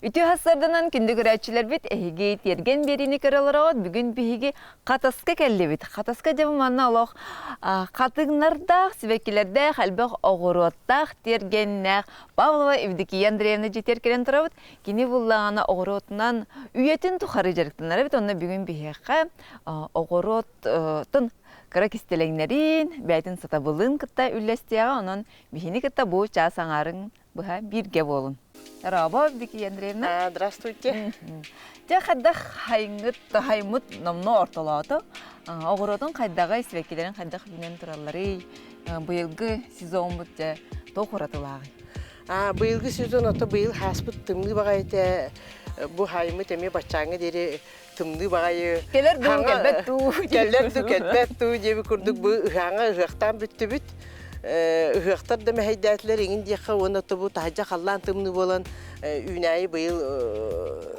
Үтүө сарсыарданан күндү көрөөччүлэрбит эһиги тиэргэн биэриини көрө олороҕут. Бүгүн биһиги Хатаска кэллибит. Хатаска дьэ манна олох хатыҥнардаах, сибэккилэрдээх, элбэх оҕуруоттаах, тиэргэннээх Павлова Евдокия Андреевна дьиэтигэр кэлэн турабыт. Кини буллаҕына оҕуруотунан үйэтин тухары дьарыктанар эбит. Онно бүгүн биһиэхэ оҕуруоттун кыра кистэлэҥнэрин, бэйэтин сатабылын кытта үллэстиэҕэ. Онон биһини кытта бу чаас аҥаарын быһа бииргэ буолун. Здорово, Евдокия Андреевна. Здравствуйте. Дьэ, хайдах хайыҥҥыт, хаймыт номнуо ортолоото. Оҕуруотун хайдаҕый, сибэккилэрин хайдах үүнэн туралларый? Быйылгы сезоммут дьэ туох уратылааҕый? Быйылгы сезон ото быйыл хааспыт тымныы баҕайы этэ. Бу хаймыт эмиэ баччааҥҥа диэри тымныы баҕайы. Кэлэр дуу, кэлбэт дуу. Кэлэр дуу, кэлбэт дуу диэби курдук бу ыһааҥа ыһыахтаан бүттүбүт. Ыһыахтар да мэһэйдээтилэр иҥин диэххэ уонна тобу таһырдьа халлаан тымныы буолан үүнээйи быйыл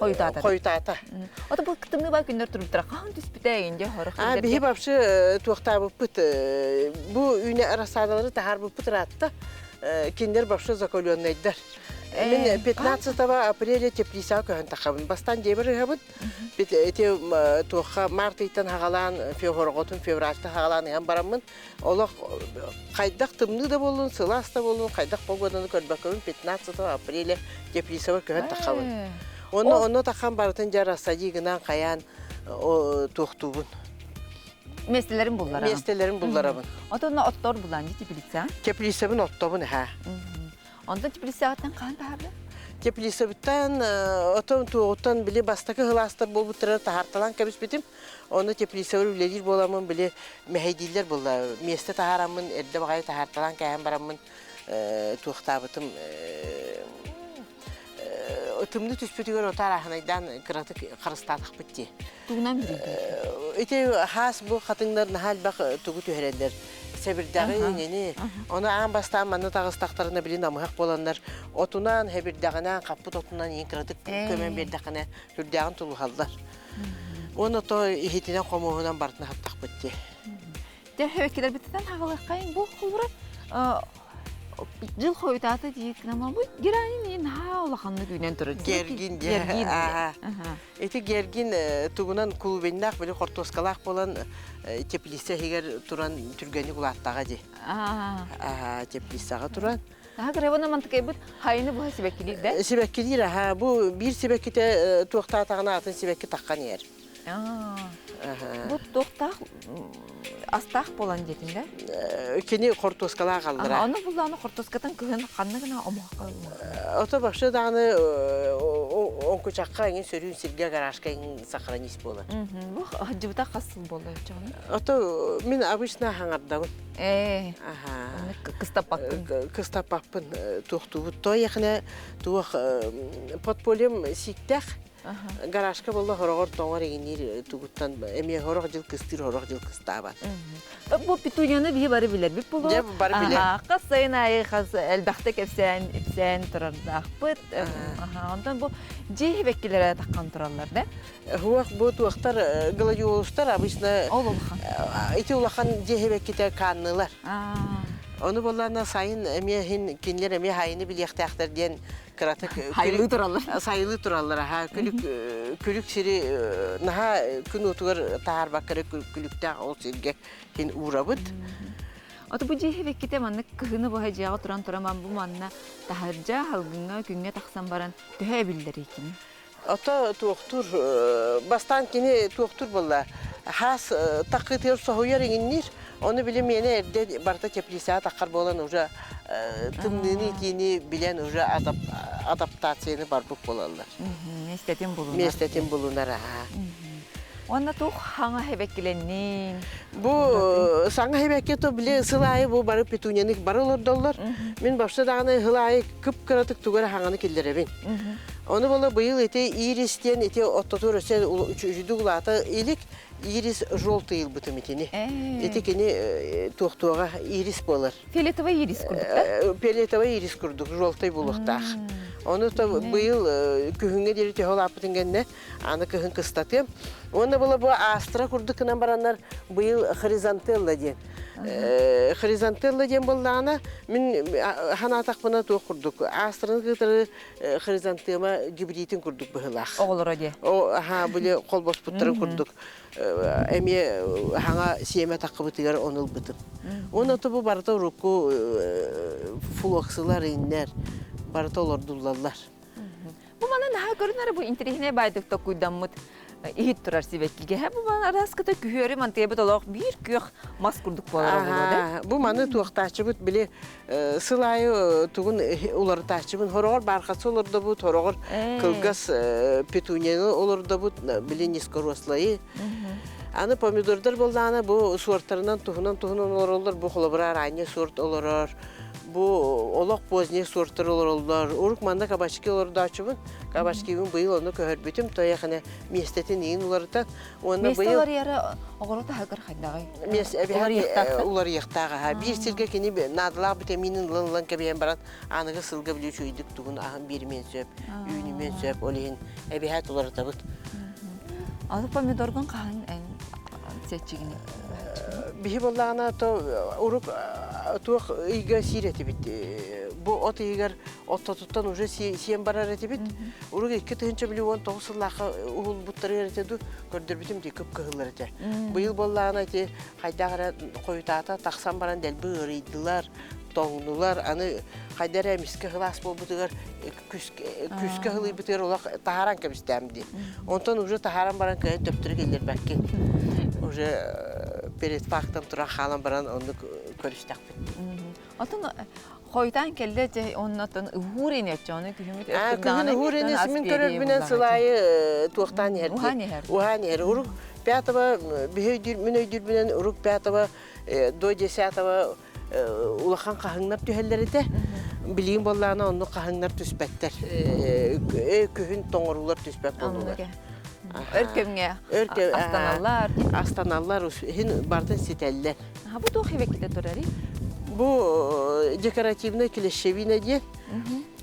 хойутаата. Хойутаата. Ото бу тымныы баа күннэр турбуттара хаһан түспүтэ инде хорох А биһи вообще туохтаабыппыт бу үүнэ рассадалары таһаарбыппыт ыраатта. Кинилэр вообще закаленныйдар. Мин 15 апреля теплицаҕа көһөн тахабын. Бастаан дьиэбэр ыһабын. Эти туохха март ыйтан хагалаан февралготун февральтан хагалаан ыһан бараммын олох хайдах тымныы да буоллун, сылаас да буоллун, хайдах погоданы көрбөккөбүн 15 апреля теплицабар көһөн тахабын. Онно онно тахан барытын дьэ рассади гынан хайаан туохтуубун. Миэстэлэрин булларабын. Миэстэлэрин булларабын. Отонно оттор булан теплица. Теплицабын оттобун ха. Онтон теплицаҕыттан хаһан таһаарда? Теплицабыттан отон туоҕуттан били бастакы сылаастар буолбуттара таһаарталаан кэбиспитим. Ону теплицабар үлэлиир буоламмын били мэһэйдииллэр буолла. Миэстэ таһаараммын эрдэ баҕайы таһаарталаан кээһэн бараммын туохтаабытым тымныы түспүтүгэр ото арааһынайдаан кыратык харыстаатахпыт дии. Тугунан бүрүйдүҥ? Ити хаас бу хатыҥнар наһаа элбэх тугу түһэрэллэр. Сэбирдэҕи иҥини. Ону аан бастаан манна таҕыстахтарына били намыһах буоланнар отунан, хэбирдэҕинэн, хаппыт отунан иин кыратык көмөн биэрдэххинэ сүрдээҕин тулуһаллар. Уонна то иһитинэн хомуоһунан барытын аһаттахпыт дии. Дьэ, хэбэккилэрбитинэн хаҕылыаххайын бу холбура дьыл хойутаата диир гынан бу геранин наһаа улаханнык үүнэн турар. Гергин диэ. Ити гергин тугунан клубеннаах били хортуоскалаах буолан теплица иһигэр туран түргэнник улааттаҕа дии. Аа теплицаҕа туран. Наһаа кырабына мантыкайбыт хайыны быһа сибэккилиир да? Сибэккилиир аха бу биир сибэккитэ туохтаатаҕына атын сибэкки таххан иһэр. Бу туохтаах астаах буолан диэтин да? Кини хортуоскалаах аллара. Ону буллааны хортуоскатын кыһын ханна гына омоһокко Ото вообще даҕаны оҥкучахха эҥин сөрүүн сиргэ гаражка эҥин сохранить буолар. Бу сылдьыбыта хас сыл буолла оччоҕуна? Ото мин обычно хаҥардабын. Ээ. Аха. Кыстаппаккын. Кыстаппаппын туохтуубут. То яхына туох подпольем сииктээх Гаражка буолла хороҕор тоҥор иҥниир тугуттан эмиэ хорох дьыл кыстыыр, хорох дьыл кыстаабат. Бу петунияны биһи бары билэрбит буолуо. Дьэ, бары билэр. Хас сайын аайы хас элбэхтэ кэпсээн, ипсээн турардаахпыт. Онтон бу дьиэ сибэккилэрэ таххан тураллар да? Хуох бу туохтар гладиолустар обычно Ол улахан. Ити улахан дьиэ сибэккитэ каннылар. Ону буоллаана сайын эмиэ иһин кинилэр эмиэ хайыны билиэхтээхтэр диэн кыратык Хайылыы тураллар. Сайылыы тураллар аха күлүк күлүк сири наһаа күн уотугар таһаарбакка эрэ күлүктээх ол сиргэ кин уурабыт. Ото бу дьиэ сибэккитэ маннык кыһыны быһа дьиэҕэ туран туран бу манна таһырдьа салгыҥҥа күҥҥэ тахсан баран төһө эбиллэрий кини? Ото туохтуур бастаан кини туохтуур буолла хаас таккытыгар соһуйар иҥинниир ону били миэнэ эрдэ барыта теплицаҕа таххар буолан уже тымныыны итиини билэн уже адаптацияны барбыт буолаллар. Миэстэтин булунар. Миэстэтин булунар аха. Уонна туох хаҥа хэбэккилэнниин? Бу саҥа хэбэкки то били сыл аайы бу бары петунияны бары олордоллор. Мин башта даҕаны сыл аайы кып-кыратык тугу эрэ хаҥаны киллэрэбин. Ону буола быйыл ити ирис диэн ити оттотуор өссө үчүгүдүк улаата илик ирис желтый ылбытым итини. Ити кини туохтуоҕа ирис буолар. Фиолетовый ирис курдук да? Фиолетовый ирис курдук, желтый буолуохтаах. Ону то быйыл күһүҥҥэ диэри төһө улааппытын кэннэ аны кыһын кыстатыам. Уонна була бу астра курдук гынан бараннар быйыл хризантелла диэн. Хризантелла диэн буоллаҕына, мин санаатахпына туох курдук, аастарын кытары хризантема гибридин курдук быһыылаах. Оҕолоро диэ. Аха, били холбоспуттарын курдук эмиэ хаҥа сиэмэ таххыбытыгар ону ылбытым. Уонна бу барыта урукку флоксылар иннэр барыта олордуллаллар. Бу маны наһаа көрүнэр бу интэриэһинэй баайдык токуйдаммыт иһит турар сибэккигэ. Бу маны араскыта күһүөрү мантыйабыт олох биир күөх мас курдук буолар буолуо да. Бу маны туохтааччыбыт били сыл аайы тугун уларытааччыбын хороҕор бархатсы олордобут, хороҕор кылгас петунияны олордобут, били низкорослайы. Аны помидордар буоллаҕына бу суортарынан туһунан туһунан олороллор, бу холобура ранний сорт олорор, Бу олох поздний суортар олороллор. Урук манна кабачки олордооччубун. Кабачкибын быйыл ону көһөрбүтүм. Тойахына миэстэтин иин уларытан. Уонна Миэстэ быйыл уларыйара оҕоро таһыгар хайдаҕый? Миэс уларыйыахтаах аха. Биир сиргэ кини наадалаах витаминин ылан ылан кэбиһэн баран аныгы сылга били үчүгэйдик тугун аһын биэримиэн сөп, үүнүмүөн сөп. Ол иһин эбиһээт уларытабыт. Аны помидоргун хаһан сеччигини? Биһи буоллаҕына то урук туох ыйга сиир этибит. Бу от ыйыгар оттотуттан уже сиэн барар этибит. Урук 2019 сыллаахха уһулбуттарыгар этэ ду көрдөрбүтүм дии кып-кыһыллар этэ. Быйыл буоллаҕына ити хайдах эрэ хойутаата тахсан баран дэлби ыарыйдылар, тоҥнулар. Аны хайда эрэ эмискэ сылаас буолбутугар күүскэ ыһылыйбытыгар олох таһааран кэбистэм дии. Онтон уже таһааран баран кыайан төптөрү киллэрбэккин. Уже перед фактом туран хаалан баран оннук көрүстэхпит. Отон хойутаан кэллэ дьэ оннотон уһуур ини оччону күһүмүт Күһүн уһуур ини мин көрөрбүнэн сылайы туохтаан иһэр. Уһаан иһэр. Уһаан иһэр. Урук пятого биһи өйдүүр мин өйдүүрбүнэн урук пятого до десятого улахан хаһыҥнар түһэллэр этэ. Билигин буоллаҕына оннук хаһыҥнар түспэттэр. Күһүн тоҥоруулар түспэт буоллулар. Өр кэмҥэ астаналлар. Астаналлар, иһин бартын ситэллэр. Бу туох эбэккитэ турарый? Бу декоративный клещевина диэн.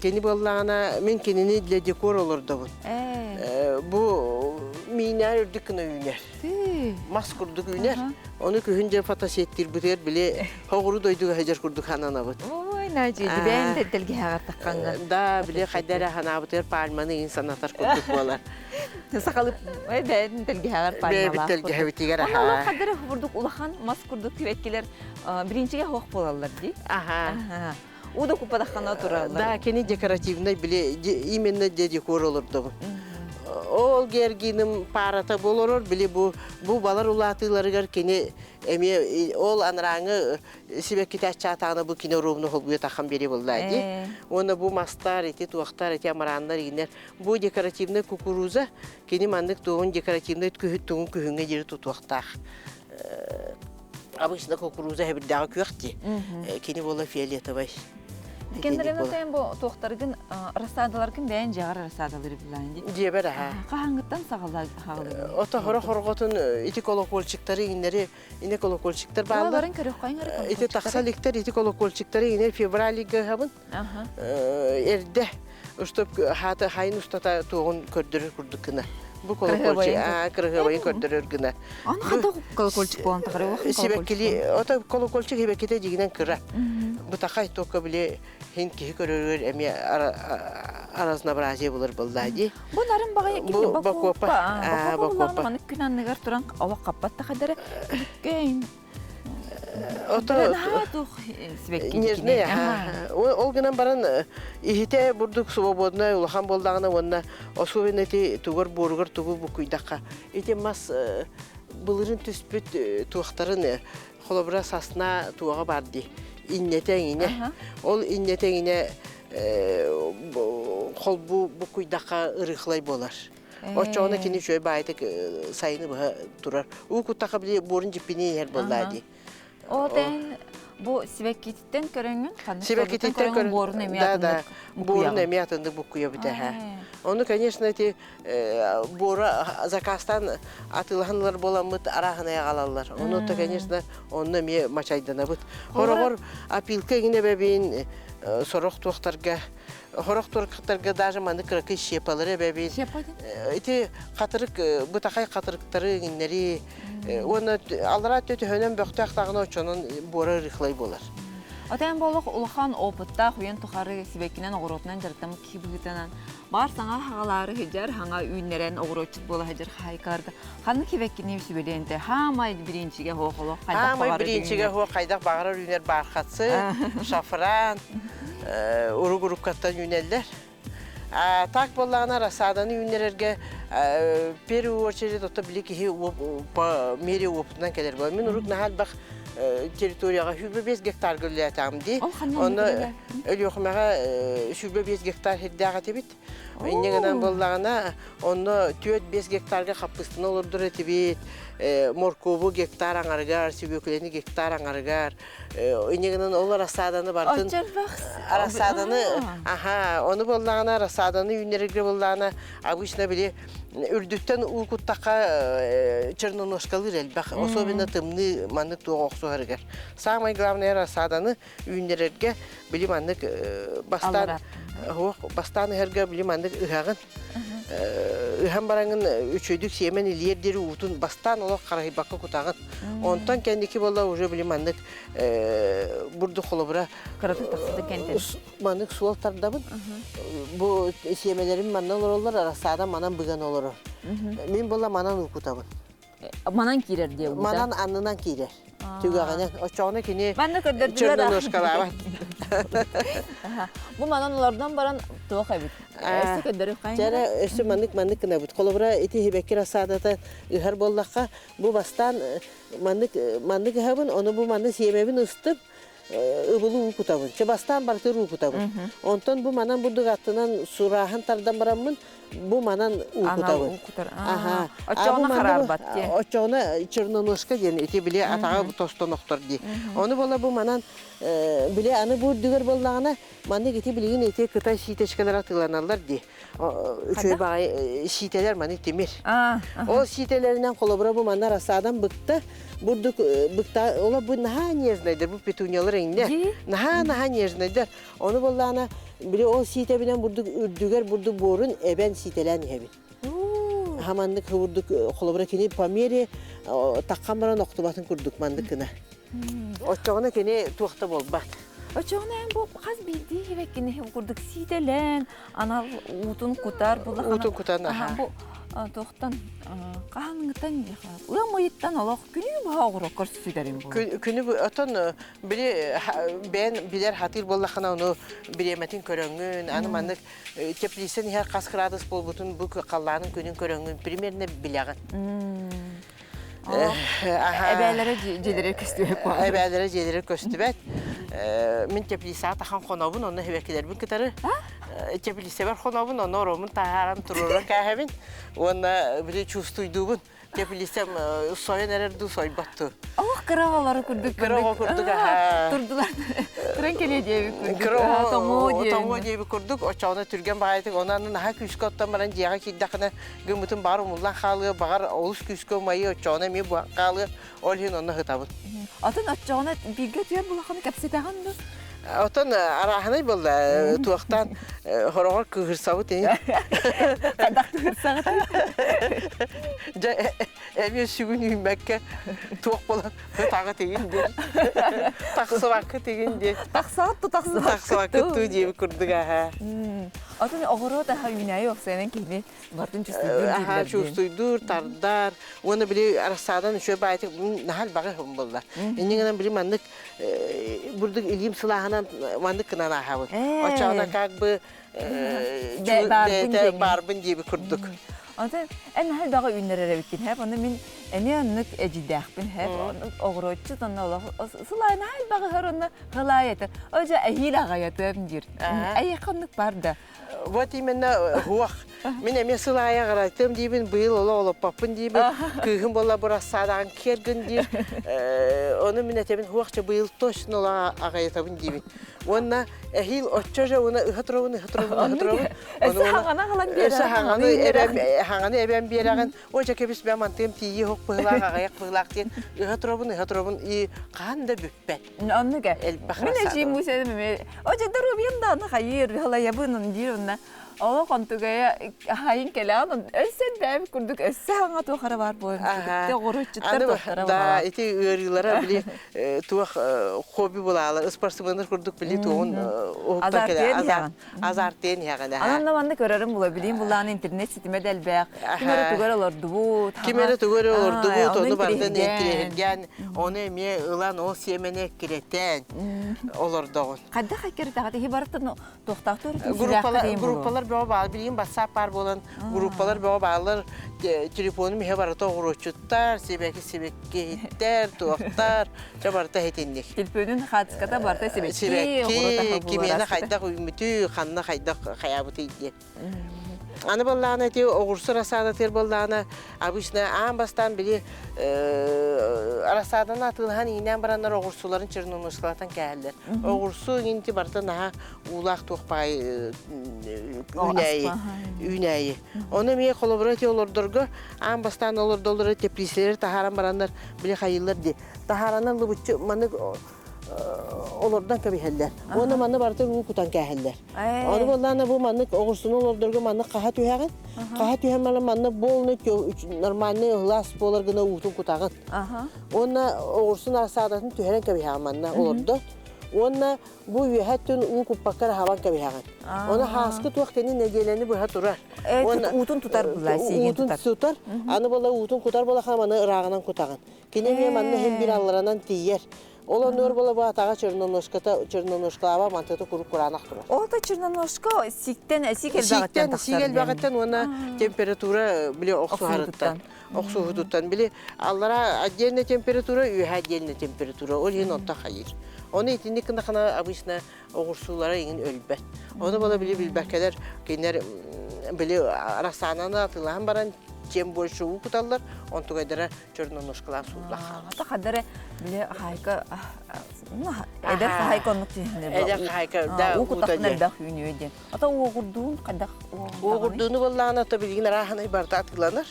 Кини буоллаҕына, мин кинини для декора олордобун. Бу миинээр үрдүк гына үүнэр. Мас курдук үүнэр. Ону күһүн дьэ фотосеттирбитигэр били хоҕуру дойдуга сылдьар курдук сананабыт. Ой, Надя, дибээн тэлгэһэҕэр таххаҥҥын. Да, били хайда эрэ ханаабытыгар пальманы иин санатар курдук буолар. Сахалып бэйэтин тэлгэһэҕэр пальмалаах. Бэйэбит тэлгэһэбитигэр аха. Онно хаддара курдук улахан мас курдук тибэккилэр биринчигэ хоох буолаллар дии. Аха. Уу куппатаххана тураллар. Да, кини декоративный били именно для декора олордобун. Ол гергиным парата болорор били бу бу балар улаатыыларыгар кини эмиэ ол анарааҥы сибэккитээччаатаҕына бу кини оруобуна холбуйа тахан биэри буолла дии. Уонна бу мастар ити туохтар ити амарааннар иинэр бу декоративный кукуруза кини маннык туоҕун декоративный тугун күһүҥҥэ диэри тутуохтаах. Обычно кукуруза хэбирдээҕи күөх дии. Кини буола фиолетовай. Кендерен бу туохтаргын рассадаларгын бэйэн дьиэҕэр рассадалары билээн дии. Дьиэбэр аха. Хаһаҥҥыттан саҕалаҕалыгын? Ото хоро хорҕотун ити колокольчиктары иҥнэри ини колокольчиктар бааллар. Барын көрөххөйүн Ити тахса иликтер ити колокольчиктары иҥнэр февраль ыһабын. Эрдэ чтоб хаата хайын устата туоҕун көрдөрөр курдук гына. Бу колокольчик кырыһыабайын көрдөрөр гына. Аны хата колокольчик буолан тахары Сибэккили ото колокольчик сибэккитэ дьигинэн кыра. Бутахай только били хин киһи көрөрүгэр эмиэ разнообразие булар буоллаа дии. Бу нарын баҕайы Бу бокуопа. Бокуопа. Маны күн анныгар туран олох хаппат тахадара күлүккэйин Ото нежный ол гынан баран иһитэ бурдук свободнай улахан буоллаҕына уонна особенно ити тугар буоругар тугу буккуйдахха ити мас былырын түспүт туохтарын холобура сосна туоҕа бар дии иннэтэ эҥинэ ол иннэтэ эҥинэ холбуу буккуйдахха ырыхлай буолар Оччоҕуна кини үчүгэй баайытык сайыны быһа турар. Уу куттаха били буорун дьиппини иһэр буоллаа дии. Ол тэн бу сибэккититтэн көрөҥҥүн ханнык Сибэккититтэн көрөҥҥүн буорун эмиэ да, да, атыннык буорун эмиэ атыннык буккуйабыт эһэ. Ону, конечно, эти буора заказтан атыылаһан ылар буоламмыт арааһынай аҕалаллар. Ону то, конечно, онно эмиэ мачайданабыт. Хороҕор опилка иҥнэ бэбин. Сорох туохтарга, сорох туохтарга даже маны кыракый щепалары эбэбин. Ити хатырык, бытахай хатырыктары иҥиннэри уонна аллараа төһөнөн бөхтөөх даҕаны оччонон буора ырыхлай буолар. Отон буолуох улахан опыттаах үйэн тухары сибэккинэн оҕуруотунан дьарыктаммыт киһи быһыытынан баар саҥа хаҕалаары сылдьар, хаҥа үүннэрэн оҕуруотчут буола сылдьар хаһайкаларга ханнык сибэккини сүбэлиэн этэ? Хаамай бириинчигэ суох олох хайдах Хаамай баҕарар бириинчигэ үүнэр? суох хайдах баҕарар үүнэр бархатцы, шафран, урук-уруккаттан үүнэллэр. А так буоллаҕына рассаданы үүннэрэргэ в первую очередь ото били киһи по мере опытынан кэлэр буолар. Мин урут наһаа элбэх территорияҕа 25 гектарга үлэлээтэҕим дии. Ол ханна Онно үлэлээ? Өлүөхүмэҕэ 25 гектар сирдээх этибит. Инньэ гынан буоллаҕына, онно 4-5 гектарга хаппыыстаны олордор этибит, моркуобу гектар аҥарыгар, сүбүөкүлэни гектар аҥарыгар. Инньэ гынан ол рассаданы бартын рассаданы аха, ону буоллаҕына рассаданы үүннэрэргэ буоллаҕына обычно били үрдүттэн уу куттахха черноножкалыыр элбэх, особенно тымныы маннык туох охсуһарыгар. Самое главное рассаданы үүннэрэргэ били маннык бастаан суох бастаан ыһарга били маннык ыһаҕын ыһан бараҥын үчүгэйдик сиэмэн илиэр диэри уутун бастаан олох харайбакка кутаҕын онтон кэнники буолла уже били маннык бурдук холобура кыратык тахсыты кэнтэн маннык суол тардабын бу сиэмэлэрим манна олороллор рассада манан быган олорор мин буолла манан укутабын Манан киирэр диэ уута. Манан аннынан киирэр. Түгэҕинэн. Оччоҕуна кини Манна көрдөрдүлэр черноножкалаабат. Бу манан олордон баран туох эбит? Өссө көрдөрү Дьэрэ өссө маннык маннык гынабыт. Холобура ити хибэкки рассадата ыһар буоллахха, бу бастаан маннык маннык ыһабын, ону бу манны сиэмэбин ыстым, ыбылы уу кутабын. Чэ бастаан барытыр уу кутабын. Онтон бу манан бурдук аттынан сурааһын тардан бараммын, бу манан уу кутабын. Аха. Оччоҕуна хараарбат дии. Оччоҕуна черноножка диэн ити били атаҕа тостон охтор дии. Ону буола бу манан били аны бу үрдүгэр буоллаҕына маннык ити билигин ити кытай сиитечкэлэр атыыланаллар дии. Үчүгэй баҕайы сиитэлэр маны тимир. Ол сиитэлэринэн холобура бу манна рассадан быкта бурдук быкта ола бу наһаа нежнайдар бу петуньялар иҥнэ наһаа наһаа нежнайдар ону буоллаҕына били ол сиитэбинэн бурдук үрдүгэр бурдук буорун эбэн сиитэлээн иһэбин хаманнык бурдук холобура кини по мере таххан баран охтубатын курдук маннык гына оччоҕуна кини туохта буолбат Оччоҕуна эн бу хас биирдии хибэккини курдук сиитэлээн анал уутун кутар буллахына уутун кутан аха бу туохтан хаһаныҥыттан ыам ыйыттан олох күнү быһа оҕуроккор сүтэрин бу күнү отон били бэйэн билэр хатыыр буоллаххына ону бириэмэтин көрөҥҥүн аны маннык теплицэн иһэр хас кыраадыс буолбутун бу халлаанын күнүн көрөҥҥүн примерно билэҕин Эбээлэрэ дьиэлэрэ көстүбэт Эбээлэрэ дьиэлэрэ көстүбэт. Мин теплицаҕа тахан хонобун, онно сибэккилэрбин кытары теплицэбэр хонобун, онно оромун таһааран туруоран кээһэбин уонна били чувствуйдуубун. Теплицэм сойон эрэр дуу, сойбот дуу. Олох кыра оҕолору курдук Кыра оҕо курдук аха. Турдулар. Туран кэлиэ диэбит курдук. Кыра оҕо тоҥуо тоҥуо диэбит курдук, оччоҕуна түргэн баҕайытык, онон наһаа күүскэ оттон баран дьиэҕэ киирдэххинэ гыммытын баҕар умуллан хаалыа, баҕар олус күүскэ умайыа, оччоҕуна эмиэ буһан хаалыа, ол иһин онно сытабын. Атын оччоҕуна бииргэ түөр булаханы кэпсэтэҕин дуу? Отон арааһынай буолла, туохтан хороҕор кыыһырсабыт ини. Хайдах кыыһырсаҕыт? Дьэ, эмиэ сүгүн үүммэккэ туох буолан ытаҕыт игин диэн. Тахсыбаккыт игин диэн. Тахсаҕыт ту тахсыбаккыт Тахсыбаккыт туу диэбит курдук аһа. Атын оҕуруот аһа үүнээйи охсуйанан киһини Бартын чувствуйдуур Аһаа чувствуйдуур, тардар. Уонна били рассадан үчүгэй баайтык наһаа элбэҕи ыһым буолла. Инньэ гынан били маннык бурдук илиим сылааһынан маннык гынан ааһабын. Оччоҕуна как бы бэйэтэ баарбын диэби курдук. Онтон эн наһаа элбэҕи үүннэрэр эбиккин һэп. Онно мин эмиэ оннук эдьиийдээхпин һэп. Оҕуруотчут онно олох сылаай наһаа элбэҕи ыһар онно сылаай этэр. О дьэ эһиил аҕайатыам диир. Эйиэхэ оннук бар да. Вот именно хуох. Мин эмиэ сыл аайы аҕарайтым диибин, быйыл олох олоппоппун диибин. Кыыһым буолла бу рассаадаҕын киэргин диир. Ону мин этэбин хуох чэ быйыл точно олох аҕайатабын диибин. Уонна эһиил оччо же уна ыһа туробун, ыһа туробун, ыһа туробун. Өссө хаҥана ылан биэрэҕин. Өссө хаҥаны эбэм, хаҥаны эбэм биэрэҕин. О, дьэ кэбис бэ мантыым тиийи хоп. быһылаах, аҕыйах быһылаах диэн ыһа турабын, ыһа турабын и хаһан да бүппэт. Оннук ээ. Элбэх Мин рассада. эдьиийим муусайым эмиэ «О, доруобуйам даҕаны хайыыр, халайабын» диир онно. Олох онтугайа хаайын кэлэҕин өссө элбээбит курдук өссө хаҥа туох эрэ баар буолан Аха. оҕуруччуттар Аны туохтара да баҕалаах. ити ыарыылара били туох хобби булаалар ыспарсыбыаннар курдук били туоҕун уһуктан кэлэ Азартыан иһэҕин. азартыан иһэҕин аха. Анан да манна көрөрүм була билиим булааны интернет ситимэ да элбэх. Ким эрэ тугу эрэ олордубут, Ким эрэ тугу эрэ олордубут, ону ону барытын интириэһиргээн. интириэһиргээн, ону эмиэ ылан ол сиэмэни эккирэтэн олордоҕун. Хайдах эккирэтэҕит иһи барытын туохтаахтар Группалар, группалар бөҕө баал, билигин бассаап баар буолан группалар бөҕө бааллар, телефонум иһэ барыта оҕуруотчуттар, сибэки сибэккиһиттэр, туохтар, чэ барыта иһитинник. Телефонун хаатыската барыта сибэкки, Сибэкки, кимиэнэ хайдах үүммүтүй, ханна хайдах хайаабытый диэн. Аны буоллаҕына ити оҕурсу рассадатыгар буоллаҕына обычно аан бастаан били рассаданы атыылаһан иинээн бараннар оҕурсуларын черноморскалатан кээһэллэр. Оҕурсу инти барыта наһаа уулаах туох баай үүнээйи үүнээйи. Ону эмиэ холобура ити олордорго аан бастаан олордоллоро теплицэлэри таһааран бараннар били хайыыллар дии. Таһааранан лыбыччы маннык олордон кэбиһэллэр. Уонна манна барытын уу кутан кээһэллэр. Ону буоллаана бу маннык оҕурсуну олордорго маннык хаһа түһэҕин. Хаһа түһэн баран манна буолну нормальный ыһылаас буолар гына уутун кутаҕын. Уонна оҕурсун рассадатын түһэрэн кэбиһэҕин манна олордо. Уонна бу үөһэ өттүн уу куппакка эрэ хабан кэбиһэҕин. Ону хааскы туох кини нэдиэлэни быһа турар. Уонна уутун тутар була, сиигин уутун тутар. тутар. Аны була уутун кутар буолаха маны ырааҕынан кутаҕын. Кини эмиэ манна иһин биир алларанан тиийэр. Ол оннугар буола бу атаҕа черноножката черноножкалааба мантыта куруук кураанах турар. Ол да черноножка сииктэн сиик элбэҕиттэн Сииктэн сиик тахсар элбэҕиттэн уонна температура били охсуһарыттан охсуһутуттан били аллара отдельная температура үөһэ отдельная температура ол иһин онто хайыр. Ону итинник гынахына обычно оҕурсуулара иҥин өлбөт. Ону буола били билбэккэлэр кинилэр били рассаананы атыылаһан баран чем больше уу куталлар онтугайдара черноножкалаах сууллах хаалар. Ата хадары били хаайка эдэр хаайка оннук түһүнэ Эдэр хаайка да уу кутахын элбэх үүнүө диэн. Ата уоҕурдуун хайдах Уоҕурдууну буоллаҕына то билигин арааһынай барыта атыыланар.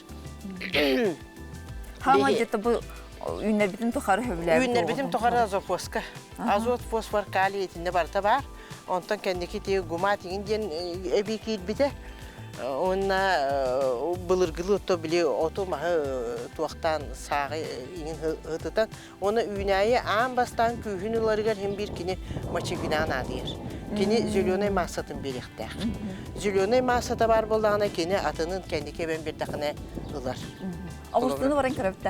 Хаама где-то бу үүннэрбитин тухары хөбүлээбит Үүннэрбитим тухары азофоска. Азот, фосфор, калий итиннэ барыта баар. Онтон кэнники ти гумат иҥин диэн эбии киирбитэ. Уонна былыргылыы отто били оту маһы туохтаан сааҕы иҥин ыһытытан уонна үүнээйи аан бастаан күүһүн ыларыгар иһин биир кини мочевинаан аадыйар. Кини зеленай массатын биэриэхтээх. Зеленай массата баар буоллаҕына кини атынын кэнники эбэн биэрдэхинэ ылар. Оҕурсуну баран көрөбүт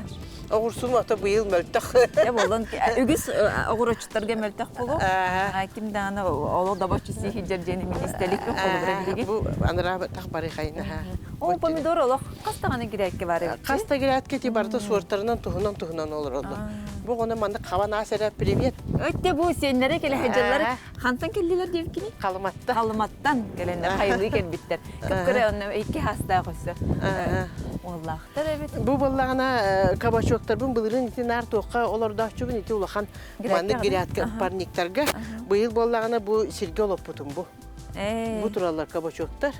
Оҕурсум ото быйыл мөлтөх. Дьэ буоллун үгүс оҕуроччуттарга мөлтөх буолуо. Ким даҕаны олох добоччу сииһидьэр диэн министрлик холобура билигин. Бу анараа бары хайнаха. О помидор олох хас даҕаны грядке бар эбит. Хас да грядке ти барыта суортарынан туһунан туһунан олороллор. Бу ону маннык хабан аас эрэ привет. Өттө бу сиэннэрэ кэлэ сылдьаллар. Хантан кэллилэр диэбиккини? Халыматта. Халыматтан кэлэннэр хайылыы кэлбиттэр. Кып-кыра онно икки хастаах өссө. Уоллаахтар эбит. Бу буоллаҕына кабачоктарбын былырыын ити наар туохха олордооччубун ити улахан маннык грядка парниктарга. Быйыл буоллаҕына бу сиргэ олоппутум бу. Бу тураллар кабачоктар.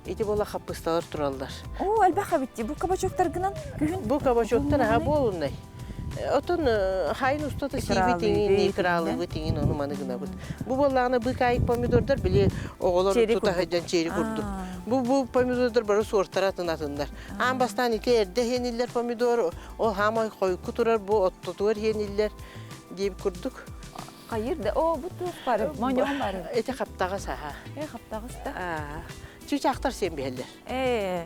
Ити буола хаппысталар тураллар. Оо, элбэх эбит дии. Бу кабачоктаргынан күһүн Бу кабачоктар аха буолуннай. Отон хайын устата сиибит иҥин, икралыыбыт иҥин ону маны гынабыт. Бу буоллаҕына быыкаайык помидордар били оҕолор тута сылдьан чери курдук. Бу бу помидордар бары суортара атын атыннар. Аан бастаан ити эрдэ иһэниллэр помидор, ол хаамай хойукку турар бу оттотугар иһэниллэр диэбит курдук. Хайыр да, оо, бу туох бары, моньоҕун бары. Ити хаптаҕас аһа. Э, хаптаҕас да. Чыычаахтар сиэн биһэллэр. Э.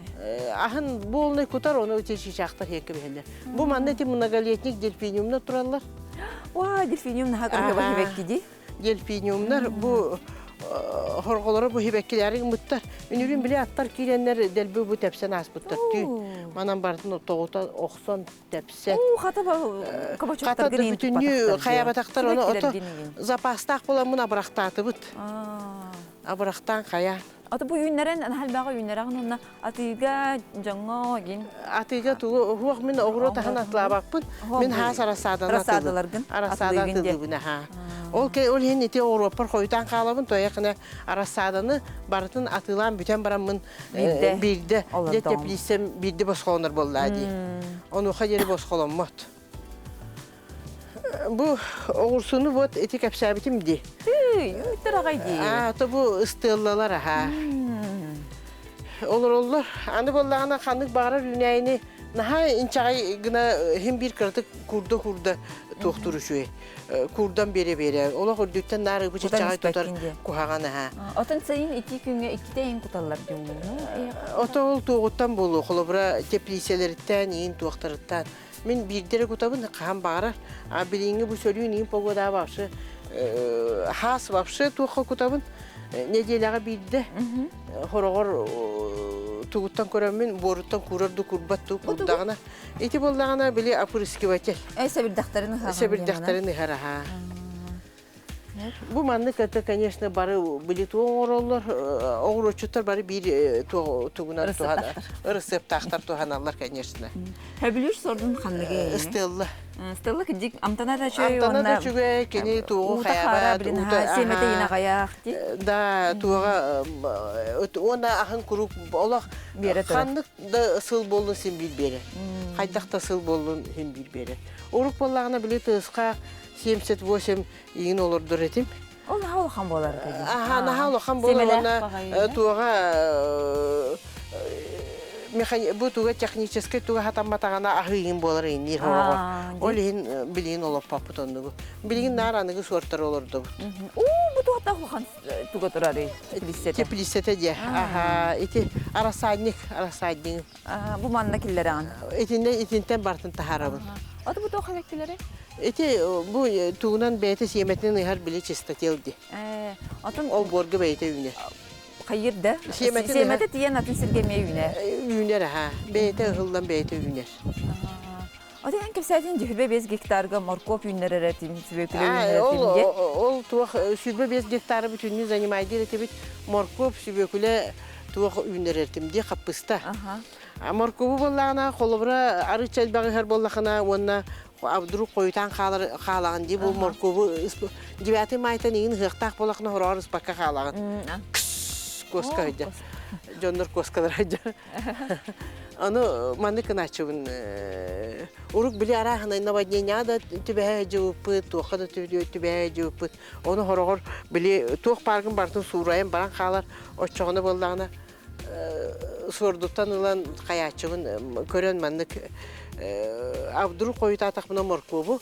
Аһын буолнай кутар, ону ити чыычаахтар сиэн кэбиһэллэр. Бу манна ити многолетник дельфиниумнар тураллар. Уа, дельфиниум наһаа кыргыба хибэкки дии. Дельфиниумнар бу хорҕолоро бу хибэккилээри гыммыттар. Үнүрүн били аттар киирэннэр дэлби бу тэпсэн ааспыттар түүн. Манан барытын тоҕута охсон тэпсэн. Уу, хата Хата да бүтүннүү хайабатахтар ону ото запастаах буламмын абырахтаатыбыт. Абырахтаан хайаан. Ата бу үүннэрэн халбаҕа үүннэрэҕин уонна атыыга дьоҥҥо гин Атыыга тугу уһуох мин оҕуруот аһын атлаабаппын. Мин хаас арассааданы Рассадаларгын Арассаада атыылыыбын аһаа. Ол ол иһин ити оҕуруоппар хойутаан хаалабын тояхына арассааданы барытын атыылаан бүтэн бараммын биирдэ дьэ теплицэм биирдэ босхолонор буоллаа дии. Онуоха диэри босхоломмот. Бу оҕурсуну вот ити кэпсээбитим дии. Тыый, үттэр аҕай дии. Аа, то бу ыстыаллалар аһаа. Олороллор. Аны буоллаҕына ханнык баҕарар үүнээйини наһаа инчэҕэй гына иһин биир кыратык куурда-куурда туохтуур үчүгэй. Куурдан биэрэ-биэрэ. Олох үрдүттэн наар ыбы чычаҕай тутар куһаҕан аһаа. Отон сайын итии күҥҥэ иккитэ иһин куталлар дьоҥҥо. Ото ол туоҕуттан буолуо, холобура теплиисэлэриттэн, иин туохтарыттан. Мин биирдэ эрэ кутабын, хаһан баҕарар. А билиҥҥи бу сөрүүн иин погода вообще хаас вообще туохха кутабын. Нэдиэлэҕэ биирдэ хороҕор тугуттан көрөммүн, буоруттан куурар ду курбат ду курдаҕына. Ити буоллаҕына били опрыскиватель. Э сэбирдэхтэрин ыһаҕын. Сэбирдэхтэрин ыһар аһаа. Бу маннык это, конечно, бары били оҥороллор, оҕуруотчуттар бары биир тугунан ырысыаптаахтар туһаналлар, конечно. Хөбүлүүр сордун ханныгы? Ыстыалла. Ыстыалла кырдьык амтана да үчүгэй Амтана да үчүгэй, кини туоҕу хайаабат, уута сиэмэтэ инаҕайаах дии. Да, туоҕа уонна аһын куруук олох ханнык да сыл буоллун син биир биэрэр. Хайдах да сыл буоллун син биир биэрэр. Урук буоллаҕына били тыаска 78 иин олордор этим. Ол наһаа улахан буолар этэ. Аха, наһаа улахан буолар уонна туоҕа бу туга техническэй туга хатамматаҕына аһыы иин буолар иинниир хороҕор. Ол иһин билигин олоппоппут оннугу. Билигин наар аныгы суортары олордобут. Уу, бу туохтаах улахан туга турарый? Теплиссэтэ. Теплиссэтэ диэ. Аха, ити рассадник, рассадник. Бу манна киллэрэҕин. Итиннэ итинтэн бартын таһаарабын. Аты бу туох эбэккилэри? Ити бу тугунан бэйэтэ сиэмэтинэн ыһар били чистотел ди. Атын ол буорга бэйэтэ үүнэр. Хайыр да? Сиэмэтэ тиийэн атын сиргэ эмиэ үүнэр. Үүнэр аха. Бэйэтэ ыһыллан бэйэтэ үүнэр. Аты эн кэпсээтин 25 гектарга моркуоп үүннэрэр этим, сүбөкүлэ үүннэрэр этим диye. Ол туох 25 гектары бүтүннүү занимайдыр этибит. Моркуоп, сүбөкүлэ туох үүннэрэртим дии хаппыста. Моркуобу буоллаҕына, холобура, арыычча элбэх ыһар буоллахына уонна вдруг хойутаан хаалар хаалаҕын дии бу моркуобу 9 майтан иҥин ыһыахтаах буоллахына хороҕор ыспакка хаалаҕын. Куоска сылдьар. Дьоннор куоскалар сылдьар. Ону маннык гынааччыбын урук били арааһынай наводнение да түбэһэ сылдьыбыппыт, туохха да түбэһэ сылдьыбыппыт. Ону хороҕор били туох бааргын барытын суурайан баран хаалар, оччоҕуна буоллаҕына суордуттан ылан хайааччыбын көрөн маннык вдруг хойутаатахпына моркуобу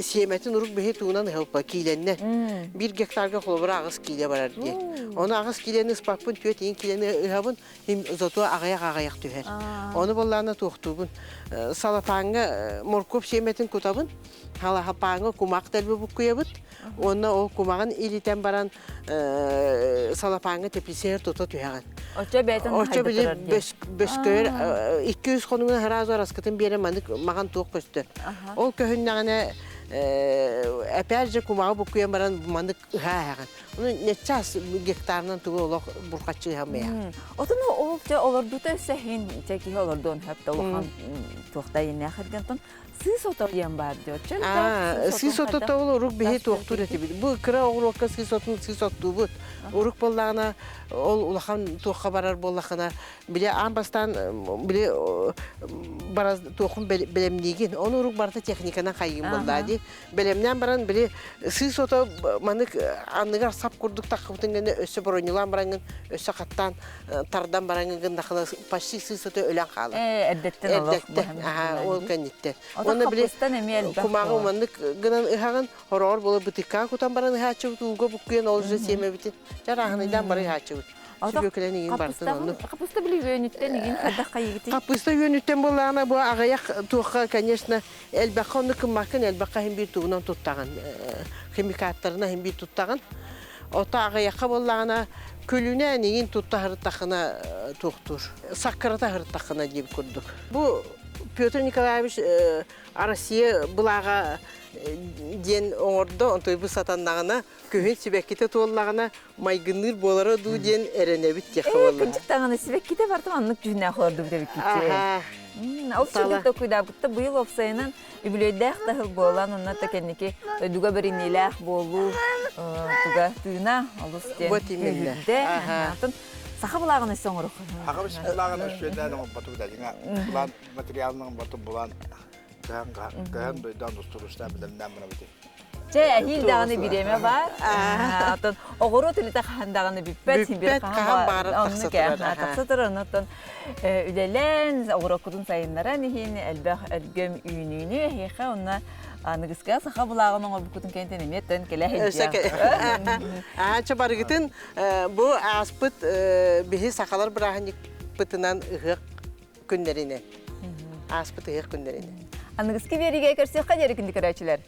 сиэмэтин урук биһи туунан ыһылпа киилэннэ. Биир гектарга холобура 8 киилэ барар диэн. Ону 8 киилэни ыспаппын, 4 киилэни ыһабын, зато аҕыйах-аҕыйах түһэр. Ону буоллаҕына туохтуубун. Салапааҥҥа моркуоп сиэмэтин кутабын, халахапааҥҥа кумах дэлби буккуйабыт. Уонна ол кумаҕын илитэн баран салапааҥҥа теплицээр тута түһэҕин. Оччо бэйэтин Оччо били бөскөйөр 200 хонугун сразу араскытын биэрэн маннык маҕан туох көстөр. Ол көһүннэҕинэ опять же кумаҕы буккуйан баран маннык ыһаа ыһаҕын. Ону неччас гектарынан тугу олох бурҕаччы ыһамыйа. Отун ол дьэ олордута өссө иһин дьэ киһи олордуон хөп да улахан туохта ииннээх эргентон Сыыс ото диэн баар диэ. Сыыс ото ол урук биһи туохтуур этибит. Бу кыра оҕуруокка сыыс отун сыыс оттуубут. Урук буоллаҕына ол улахан туохха барар буоллахына били аан бастаан били бараз туохун бэлэмниигин. Ону урук барыта техниканан хайыгын буоллаа дии. Бэлэмнээн баран били сыыс ото манык анныгар сап курдук таххыбытын гэнэ өссө броньулаан бараҥҥын өссө хаттаан тардан бараҥҥын гыннахына почти сыыс ото өлөн хаалар. Эрдэттэн олох Эрдэттэн, аха, ол кэнниттэн. Уонна били кумааҕы маннык гынан ыһаҕын, хороҕор буола бытыкка кутан баран ыһааччыбыт, ууга буккуйан ол же сиэмэбитин чарааһынайдаан бары ыһааччыбыт. Сүбүөкүлэн игин бартын онну. Хапыста били үөнүттэн игин хайдах хайыгытый? Хапыста үөнүттэн буоллаҕына бу аҕыйах туохха, конечно, элбэххэ онну кыммаккын, элбэххэ иһин биир тугунан туттаҕын, химикаттарынан иһин биир туттаҕын. Ото аҕыйахха буоллаҕына күлүнээн игин тутта сырыттаххына туохтуур, саккырата сырыттаххына диэбит курдук. Бу Петр Николаевич Россия былааҕа диэн оҥордо, онтуй бу сатаннаҕына, күһүн сибэккитэ туоллаҕына майгынныыр буолара дуу диэн эрэнэбит диэххэ буолла. Кырдьык даҕаны сибэккитэ барыта маннык дьүһүннээх олордубут эбиккит. Ол сүрдүк токуйдаабытта быйыл уопсайынан үбүлүөйдээх да сыл буолан, онно да кэнники дойдуга бэриниилээх буолуу туга тыына олус диэн күүһүрдэ. Саха былааҕын өссө оҥоруох. Саха былааҕын өссө оҥорботу дадиҥа. Булан материалын оҥорботу булан кыһан кыһан дойдон устурустаан билэмнээн барабыт. Чэ, эһиил даҕаны бириэмэ баар. Оттон оҕуруот үлэтэ хаһан даҕаны бүппэт. Бүппэт, хаһан баара тахса турар. Тахса турар. Онтон үлэлээн, оҕуруоккутун сайыннаран иһин элбэх өлгөм үүнүүнү эһиэхэ онно аныгыска саха былааҕын оҥорбуккутун кэнниттэн эмиэ төн кэлэ сылдьыам. Аанча барыгытын бу ааспыт биһи сахалар бырааһынньыкпытынан ыһыах күннэринэн. Ааспыт ыһыах күннэринэн. Аныгыскы биэриигэ көрсүөххэ диэри күндү көрөөччүлэр.